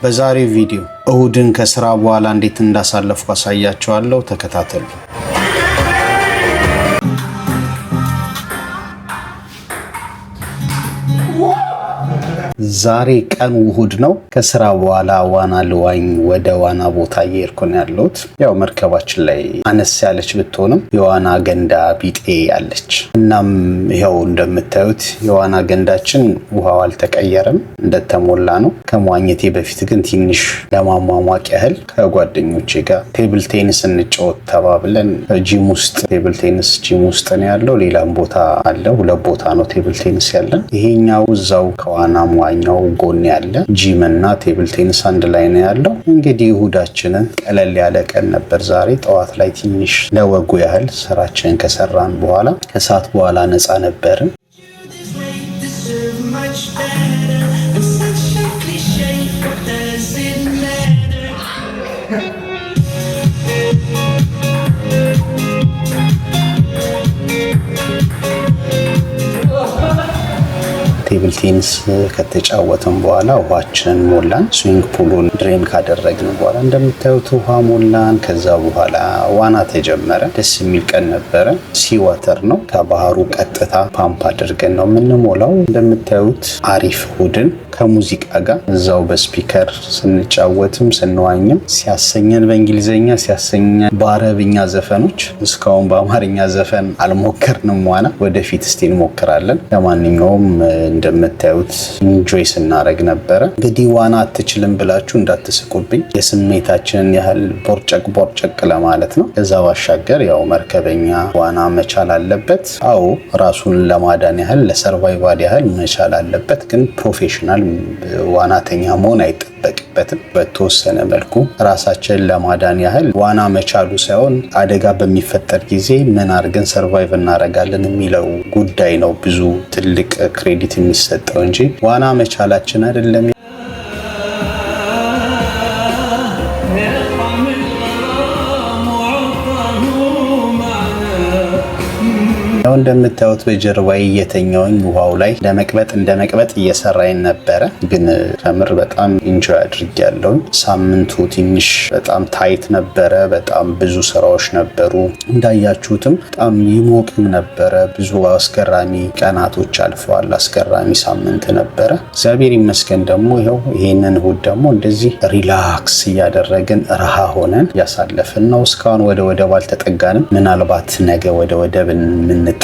በዛሬው ቪዲዮ እሁድን ከስራ በኋላ እንዴት እንዳሳለፍኩ አሳያችኋለሁ። ተከታተሉ። ዛሬ ቀኑ እሁድ ነው። ከስራ በኋላ ዋና ልዋኝ ወደ ዋና ቦታ እየሄድኩ ነው ያለሁት። ያው መርከባችን ላይ አነስ ያለች ብትሆንም የዋና ገንዳ ቢጤ አለች። እናም ይኸው እንደምታዩት የዋና ገንዳችን ውሃው አልተቀየረም፣ እንደተሞላ ነው። ከመዋኘቴ በፊት ግን ትንሽ ለማሟሟቅ ያህል ከጓደኞቼ ጋር table tennis እንጫወት ተባብለን ጂም ውስጥ፣ table tennis gym ውስጥ ነው ያለው። ሌላም ቦታ አለ። ሁለት ቦታ ነው table tennis ያለን። ይሄኛው እዛው ከዋና መዋኛው ጎን ያለ ጂም እና table tennis አንድ ላይ ነው ያለው። እንግዲህ እሁዳችንን ቀለል ያለ ቀን ነበር ዛሬ። ጠዋት ላይ ትንሽ ለወጉ ያህል ስራችንን ከሰራን በኋላ ከሰዓት በኋላ ነፃ ነበርን። This way deserve much better. I'm such a cliche, but does it matter? Table tennis ከተጫወትን በኋላ ውሃችንን ሞላን። Swimming pool ኡን drain ካደረግን በኋላ እንደምታዩት ውሃ ሞላን። ከዛ በኋላ ዋና ተጀመረ። ደስ የሚል ቀን ነበረ። Sea water ነው። ከባህሩ ቀጥታ ፓምፕ አድርገን ነው የምንሞላው። እንደምታዩት አሪፍ እሁድን ከሙዚቃ ጋር እዛው በ speaker ስንጫወትም ስንዋኝም ሲያሰኘን በእንግሊዝኛ፣ ሲያሰኘን በአረብኛ ዘፈኖች። እስካሁን በአማርኛ ዘፈን አልሞከርንም ዋና። ወደፊት እስቲ እንሞክራለን። ለማንኛውም እንደምታዩት enjoy ስናደርግ ነበረ። እንግዲህ ዋና አትችልም ብላችሁ እንዳትስቁብኝ፣ የስሜታችንን ያህል ቦርጨቅ ቦርጨቅ ለማለት ነው። ከዛ ባሻገር ያው መርከበኛ ዋና መቻል አለበት። አዎ፣ ራሱን ለማዳን ያህል፣ ለ survival ያህል መቻል አለበት። ግን professional ዋናተኛ መሆን አይጠበቅበትም። በተወሰነ መልኩ ራሳችንን ለማዳን ያህል ዋና መቻሉ ሳይሆን አደጋ በሚፈጠር ጊዜ ምን አድርገን survive እናደርጋለን የሚለው ጉዳይ ነው ብዙ ትልቅ credit የሚሰጠው እንጂ ዋና መቻላችን አይደለም። يا طعم الغرام وعطره معنا. ያው እንደምታዩት በጀርባዬ እየተኛውኝ ውሃው ላይ ለመቅበጥ እንደ መቅበጥ እየሰራኝ ነበረ። ግን ከምር በጣም enjoy አድርጌያለሁኝ። ሳምንቱ ትንሽ በጣም tight ነበረ። በጣም ብዙ ስራዎች ነበሩ። እንዳያችሁትም በጣም ይሞቅም ነበረ። ብዙ አስገራሚ ቀናቶች አልፈዋል። አስገራሚ ሳምንት ነበረ። እግዚአብሔር ይመስገን ደግሞ ይኸው ይሄንን እሁድ ደግሞ እንደዚህ relax እያደረግን ረሃ ሆነን እያሳለፍን ነው። እስካሁን ወደ ወደብ አልተጠጋንም። ምናልባት ነገ ወደ ወደብ የምንጠጋ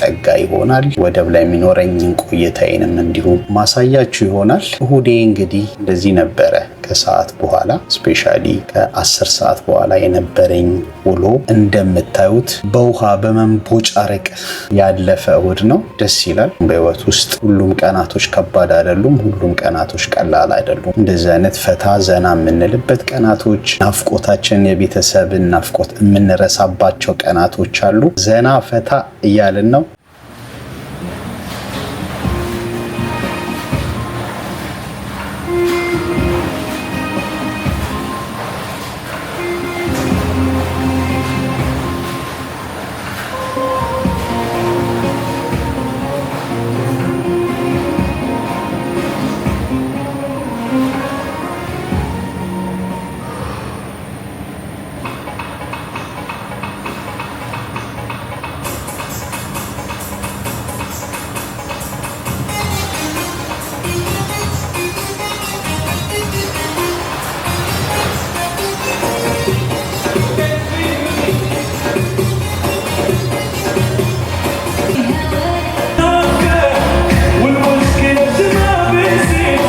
ይሆናል። ወደብ ላይ የሚኖረኝን ቆይታዬንም እንዲሁ ማሳያችሁ ይሆናል። እሁዴ እንግዲህ እንደዚህ ነበረ። ከሰዓት በኋላ፣ especially ከ10 ሰዓት በኋላ የነበረኝ ውሎ እንደምታዩት በውሃ በመንቦጫረቅ ያለፈ እሁድ ነው። ደስ ይላል። በህይወት ውስጥ ሁሉም ቀናቶች ከባድ አይደሉም። ሁሉም ቀናቶች ቀላል አይደሉም። እንደዚህ አይነት ፈታ ዘና የምንልበት ቀናቶች፣ ናፍቆታችንን፣ የቤተሰብን ናፍቆት የምንረሳባቸው ቀናቶች አሉ። ዘና ፈታ እያልን ነው። والمشكلة ما بيزيد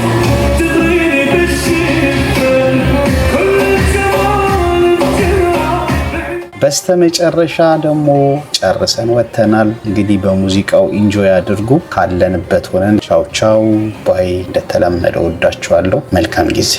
تغريني بالشفل كل الجمال بتلعب. በስተመጨረሻ ደግሞ ጨርሰን ወጥተናል። እንግዲህ በሙዚቃው enjoy አድርጉ። ካለንበት ሆነን ቻው ቻው bye። እንደተለመደው ወዳችኋለሁ። መልካም ጊዜ።